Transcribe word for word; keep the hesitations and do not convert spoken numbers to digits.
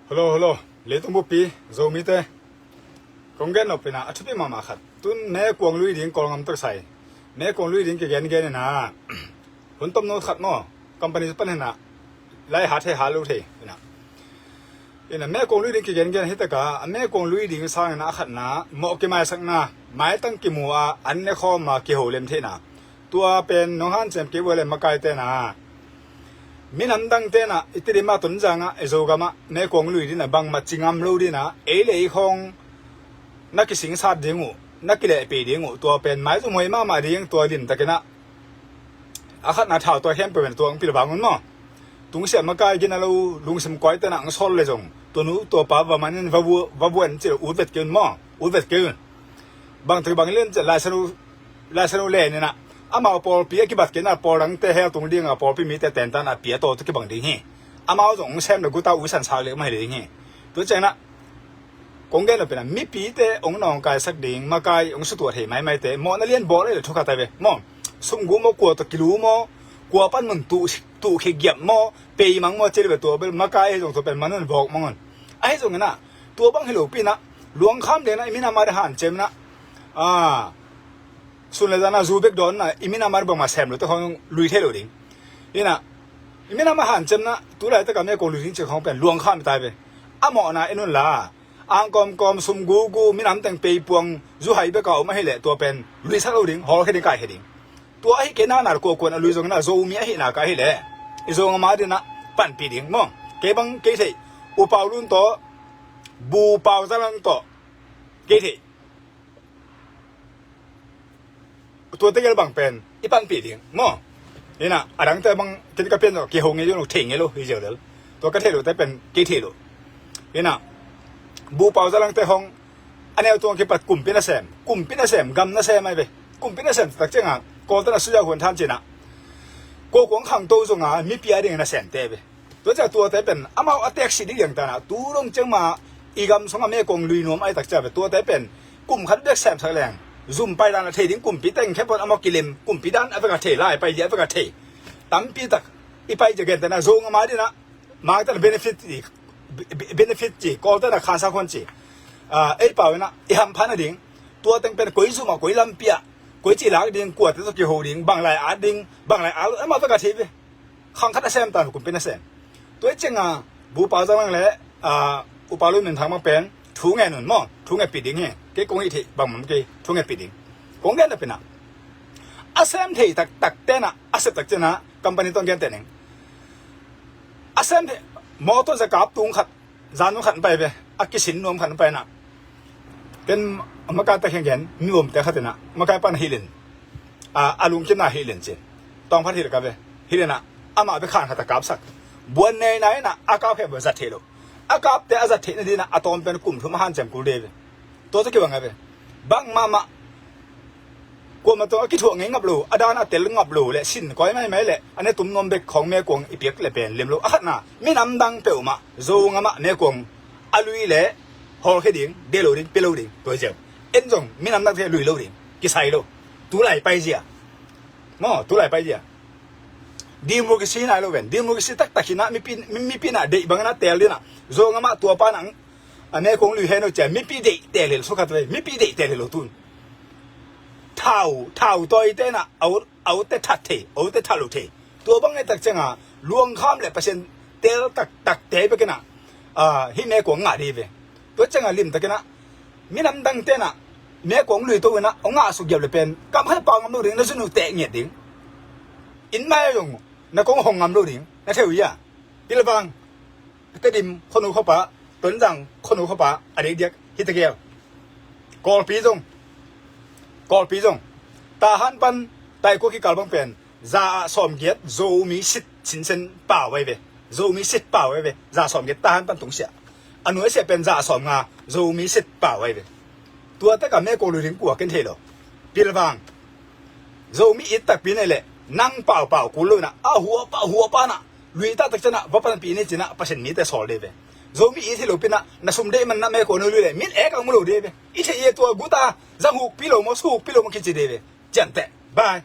Hello, hello. Leitung buppi Zomite, kong gen nop inah a thupi mahmah khat. Tun Mekuang lui ding Kawlgam tawh kisai, Mekuang lui ding kigengen inah hun tom no khat maw, company pan inah lai hat thei hat lo thei inah, inah Mekuang lui ding kigengen hi taka, a Mekuang lui ding sang inah a khatna mawh kimaisakna, maitang kimu a an ne khawm a kiho lem theihna. Tua pen nong hanciam kei vua le makaite na, minam dangte na i Tedim ah, Tonzang ah, i Zogam ah Mekuang lui ding a bangmah ci ngam lo ding a, ei le ei khawng na kisingsat ding uh, na kilehpih ding uh, tua pen maizum huai mahmah ding. Tua limtakin ah a khatna thau tua khempeuh pen tua hong pil vang un maw. Tungsiah makai gina lo, lungsim kuaite na hong sawl le zong, tua nu tua pa va man in va vua, va vua in ci lo, ut vet kei un maw, ut vet kei un. Bang tuk bang lian ci, Laisanu, Laisanu len inah amau pawlpi a kibat kei na, pawl dangte hell tung ding a, pawlpi mite tentan a pia tawh tuk kibang ding hi. Amau zong hong sem le guta uisan sak le mah hi ding hi. Tua ciang inah kong gen lo pen a, mipite hong nawngkaisak ding makai hong sutuah thei maimaite mawhna lian bawl le thukhat a ve maw. Sumgu maw, kua tawh kilu maw, kua pan mun tuh, tuh khik giap maw, pei mang maw, ci le ve, tua bel makai ahi zong tua pen man un, vawk mang un. Ahi zong inah tua bang hi lopi inah luangkham ding inah i minam a ding hanciam inah, a, sun le zan a zu bek dawn inah i minam a ding bangmah sem lo te khawng lui thei lo ding. Inah i minam a hanciam inah tu laitak a Mekuang lui ding ci khawng pen luangkham i tai ve. A mawhna en un la, angkawmkawm, sumgugu, minam teng peipuang, zuhai bek a om ahih leh tua pen luisak lo ding, hawlkhia ding, kaikhia ding. Tua ahi kei na, na kuakuan a lui zong inah Zomi ahihna ka ahih leh i Zogam a ding inah panpih ding maw. Kei bang kei theih, U Pau Lun tawh, Bu Pau Za Lang tawh kei theih, tuate gel bang pen i panpih ding maw. Inah a dangte bang kei ka pian lo, kiho ngei lo, thei ngei lo hi ziau lel. Tua ka theih lote pen kei theih lo. Inah Bu Pau Za Langte hong a neu tuang kipat kumpi nasem, kumpi nasem, gam nasem ai ve. Kumpi nasem tak ciangah Kawlte na suya huan than cinah kuakuang khangto zonga mipi a ding nasemte ve. Tua ciah tuate pen amau a teksi dih liang tanah tu dong ciang mah i gam sungah Mekuang lui nuam ai tak ciah ve. Tuate pen kum khat bek semsak leng zum pai dan a thei ding, kumpi teng khempeuh amau kilem, kumpi dan a vek a thei, lai pai dia a vek a thei. Tampi tak i pai dia gen tanah Zogam a dinah mangtan benefit ci, be-, be-, benefit ci, Kawlte na khansa khuan ci, ah, ei pau inah i hampha nading. Tua teng pen koi zum ah, koi lampi ah, koi ci lak ding, kuate tawh kiho ding, bang lai at ding, bang lai at lo, amau vek a thei ve. Khang khat a sem tan, kumpi nasem. Tua i ciangah Bu Pau Za Lang le, ah, U Pau Lun Min Thang bang pen thu ngen un maw, thu ngetpih ding hi. Kei kong hih theih bangmah kei, thu ngetpih ding. Kong gen na pen ah a sem thei taktak tenah, a sep tak ciangah company tawh gen teh ning. A sem thei, mawtaw zakap tung khat, zan tung khat pai ve, a kisin nuam khat pai inah, ken makai tak hian gen, mi umte khat inah makai pan hilin, a, a lungkimna hilin ci, tawng phat hil ka ve. Hilin ah amah bek khan khat a kapsak. Buan nei na inah a kap khempeuh zat theih lo. A kapte a zat theih nadinah a tawm pen kum thum a hanciam kul dei ve. Tua tawh kibang a ve. Bang mahmah, kuamah tawh a kithuah ngei ngap lo, a dan a tel ngap lo le sin koi maimai le a ne tum nuam bek khawng Mekuang i piak le pen lem lo. A khatna, minam dang peuhmah Zogam ah Mekuang a lui le hawlkhia ding, de lo ding, pia lo ding, tua ziau. En zong minam dangte lui lo ding, kisai lo. Tu lai pai zia maw, tu lai pai zia. Democracy nai lo ven. Democracy taktak hinah mipi, mi, mipi na deih bangin a teel dinah Zogam ah tua pa nang a Mekuang lui hen lo cia, mipi deih teel hi lo, sukhat ve, mipi deih teel hi lo tun. Thau, thau tawi tenah a ut, a utte that thei, a utte that lo thei. Tua bang ngai tak ciangah luangkham le Pasian teel taktak te bekinah, ah, hih Mekuang ngah dei ve. Tua ciangah limtakinah minam dang tenah Mekuang lui to inah hong ngah suk giap le pen kam khat pau ngam lo ding, na zun uh teh ngiat ding. In mai zong na kong hong ngam lo ding, na theu ia. Pilvang, Tedim khuanu khuapa, Tonzang khuanu khuapa a diakdiak hi tegel. Kawlpi zong, Kawlpi zong, Tahan pan Taikua kikal bang pen za ah sawmgiat Zomi sit sinsen pau ai ve. Zomi sit pau ai ve. Za sawmgiat Tahan pan tungsiah, a nuaisiah pen za ah sawmnga Zomi sit pau ai ve. Tua takah Mekuang lui ding kua ken thei lo. Pilvang, Zomi it takpi nei leh nang paupau kul lo inah a huapa, huapa nah lui taktak cianah va panpih ni cinah Pasian mite sawl dei ve. Zomi it hi lo pinah na sum deih manah Mekuang lui leh min ek ang mu lo dei ve. I theih e, tua guta zanghukpi lo maw, suhukpi lo maw kici dei ve. Cianteh. Bye.